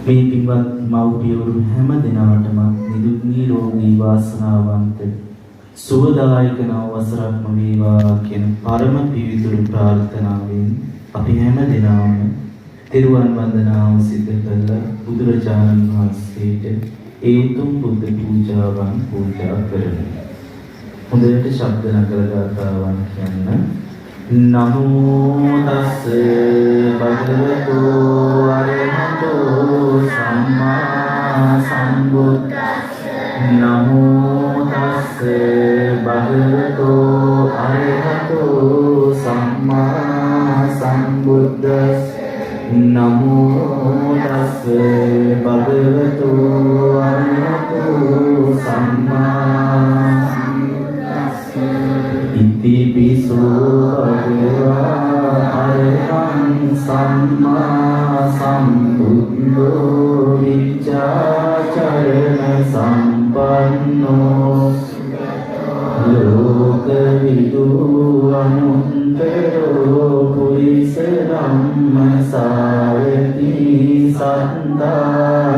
මේ පින්වත් මව්පියවරු හැම දෙනාටම නිදුක් නිරෝගී වාසනාවන්ත සුවදායක නව වසරක්ම වේවා කියන පරම පිවිතුරු ප්‍රාර්ථනාවෙන් අපි හැම දෙනාම තෙරුවන් වන්දනාව සිදු කළා. බුදුරජාණන් වහන්සේට ඒ උතුම් බුද්ධ පූජාවන් පූජා කරමු. හොඳට ශබ්ද නගලා ගාථාවන් කියන්න. නමෝ තස්ස භගවතු අරහතෝ සම්මා සම්බුද්දස්ස. නමෝ තස්ස භගවතු අරහතෝ සම්මා සම්බුද්දස්ස. නමෝ තස්ස භගවතු අරහතෝ සම්මා ඉතිපිසෝ භගවා අරහං සම්මා සම්බුද්ධෝ විජ්ජාචරණ සම්පන්නෝ ලෝකවිදු අනුත්තරෝ පුරිස ධම්මසාරති සත්තා.